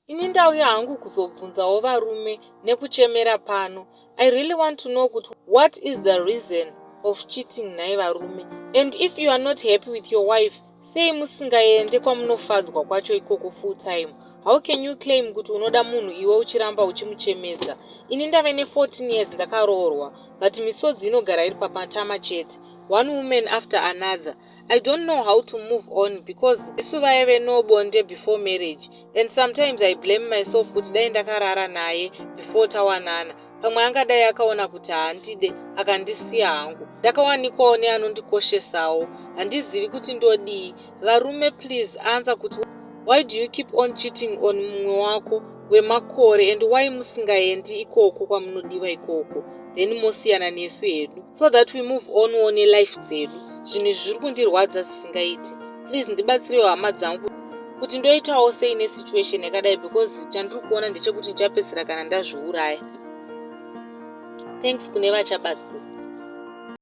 Ini ndauya hangu kuzobvunzawo varume nekuchemera pano. I really want to know kuti what is the reason of cheating nhai varume? And if you are not happy with your wife, sei musingaende kwamunofadzwa kwacho ikoko full time? How can you claim kuti unoda munhu iwe uchiramba uchimuchemedza? Ini ndave ne14 years ndakaroorwa, but misodzi inogara iri pamatama chete. One woman after another. I don't know how to move on because isu vaive no bonde before marriage, and sometimes I blame myself kuti dai ndakarara naye before tawanana, pamwe angadai akaona kuti haandide akandisiya hangu. Ndakawanikwawo neanondikoshesawo. Handizivi kuti ndodii. Varume, please answer kuti why do you keep on cheating on mumwe wako wemakore, and why musingaendi ikoko kwamunodiwa ikoko, then mosiyana nesu hedu so that we move on wo nelife dzedu? Zvinhu izvi zviri kundirwadza zvisingaiti. Please ndibatsirewo, hama dzangu, kuti ndoitawo sei nesituation yakadai, because chandiri kuona ndechekuti ndichapedzisira kana ndazviuraya. Thanks kune vachabatsira.